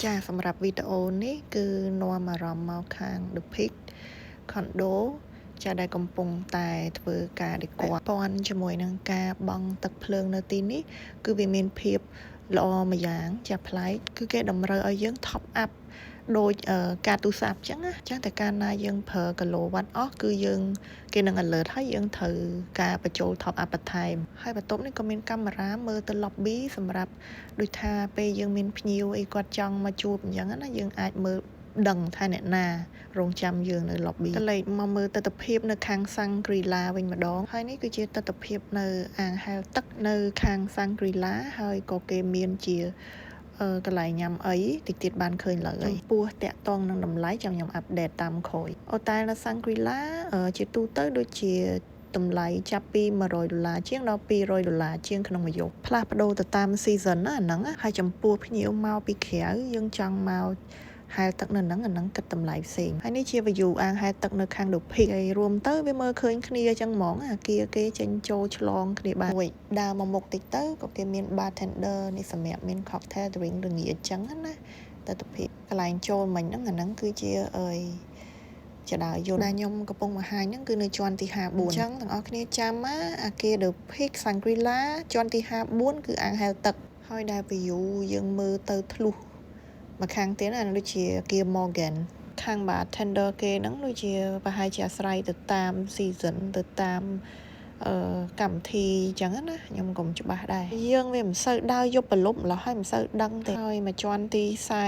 ចាសម្រាប់វីដេអូនេះគឺនាំអារម្មណ៍មកខាង The Peak Condo ចាដែលកំពុងតែធ្វើការ decor ពាន់ជាមួយនឹងការបង់ទឹកភ្លើងនៅទីនេះគឺវាមានភាពល្អមួយយ៉ាងចាប្លែកគឺគេតម្រូវឲ្យយើង top up ដូចការទូរស័ព្ទចឹងណាចឹងតែកាលណាយើងប្រើគីឡូវ៉ាត់អស់គឺយើងគេនឹង alert ឲ្យយើងត្រូវការបញ្ចូល top up បន្ថែមហើយបន្ទប់នេះក៏មានកាមេរ៉ាមើលទៅ lobby សម្រាប់ដូចថាពេលយើងមានភ្ញៀវអីគាត់ចង់មកជួបអញ្ចឹងណាយើងអាចមើលដឹងថាអ្នកណារងចាំយើងនៅ lobby ទៅលេខមកមើលទស្សនភាពនៅខាង Shangri-La វិញម្ដងហើយនេះគឺជាទស្សនភាពនៅអាងហែលទឹកនៅខាង Shangri-La ហើយក៏គេមានជាកន្លែងញ៉ាំអីតិចទៀតបានឃើញឡើយចំពោះតាក់តងនឹងតម្លៃចាំខ្ញុំupdate តាមក្រោយអូតែលនៅ Shangri-La ជាទូទៅដូចជាតម្លៃចាប់ពី100ដុល្លារជាងដល់200ដុល្លារជាងក្នុងមួយយប់ផ្លាស់ប្ដូរទៅតាម season ណាអាហ្នឹងហើយចំពោះភ្ញៀវមកពីក្រៅយើងចង់មកហែលទឹកនៅហ្នឹងអាហ្នឹងគិតតម្លៃផ្សេងហើយនេះជា view អាងហែលទឹកនៅខាង The Peak ហើយរួមទៅវាមើលឃើញគ្នាចឹងហ្មងអាគារគេចេញចូលឆ្លងគ្នាបានមួយដើរមកមុខតិចទៅក៏គេមាន bartender នេះសម្រាប់មាន cocktail drink ល្ងាចចឹងណាទស្សនភាពកន្លែងចូលមិញហ្នឹងអាហ្នឹងគឺជាអើយជណ្ដើរយន្តដែលខ្ញុំកំពុងបង្ហាញហ្នឹងគឺនៅជាន់ទី54អញ្ចឹងទាំងអស់គ្នាចាំណាអាគារ The Peak Shangri-La ជាន់ទី54គឺអាងហែលទឹកហើយដែល view យើងមើលទៅធ្លុះមកខាងទៀតណាដូចជាគា Morgan ខាង bartender គេហ្នឹងដូចជាប្រហែលជាអាស្រ័យទៅតាម season ទៅតាមអឺកម្មវិធីអញ្ចឹងណាខ្ញុំក៏មិនច្បាស់ដែរយើងវាមិនសូវដើរយប់ប្រលប់ម្ល៉េះហើយមិនសូវដឹងទេហើយមួយជាន់ទី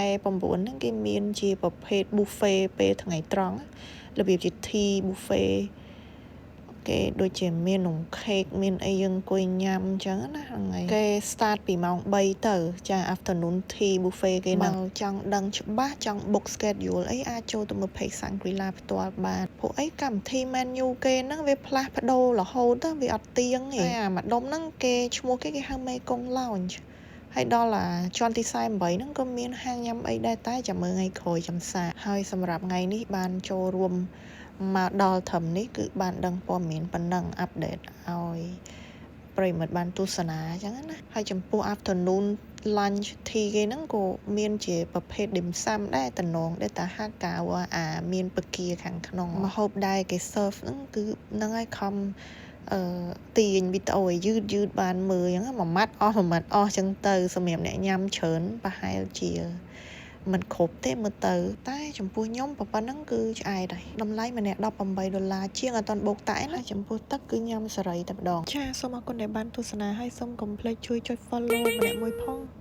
49ហ្នឹងគេមានជាប្រភេទ buffet ពេលថ្ងៃត្រង់របៀបជា tea buffet គេដូចជាមាននំខេកមានអីយើងអង្គុយញ៉ាំអញ្ចឹងណាហ្នឹងហើយគេ start ពីម៉ោង3ទៅចា afternoon tea buffet គេហ្នឹងចង់ដឹងច្បាស់ចង់ book schedule អីអាចចូលទៅមើល page Shangri-La ផ្ទាល់បានព្រោះអីកម្មវិធី menu គេហ្នឹងវាផ្លាស់ប្ដូររហូតទៅវាអត់ទៀងទេហើយអាម្ដុំហ្នឹងគេឈ្មោះគេគេហៅ Mekong Lounge ហើយដល់អាជាន់ទី48ហ្នឹងក៏មានហាងញ៉ាំអីដែរតែចាំមើលថ្ងៃក្រោយចាំសាកហើយសម្រាប់ថ្ងៃនេះបានចូលរួមមកដល់ត្រឹមនេះគឺបានដឹងព័ត៌មានប៉ុណ្ណឹង update ឲ្យប្រិយមិត្តបានទស្សនាអញ្ចឹងណាហើយចំពោះ afternoon lunch tea គេហ្នឹងក៏មានជាប្រភេទ dim sum ដែរតំណងដែរតាហាកាវអាមានពគាខាងក្នុងម្ហូបដែរគេ serve ហ្នឹងគឺហ្នឹងហើយខំអឺទាញវីដេអូឲ្យយឺតយឺតបានមើលអញ្ចឹងមួយម៉ាត់អស់មួយម៉ាត់អស់អញ្ចឹងទៅសម្រាប់អ្នកញ៉ាំច្រើនប្រហែលជាមិនគ្រប់ទេមើលទៅតែចំពោះខ្ញុំប៉ុណ្ណឹងគឺឆ្អែតហើយតម្លៃម្នាក់18ដុល្លារជាងអត់ទាន់បូកតែណាចំពោះទឹកគឺញ៉ាំសេរីតែម្ដងចាសូមអរគុណដែលបានទស្សនាហើយសូមកុំភ្លេចជួយចុច follow ម្នាក់មួយផង។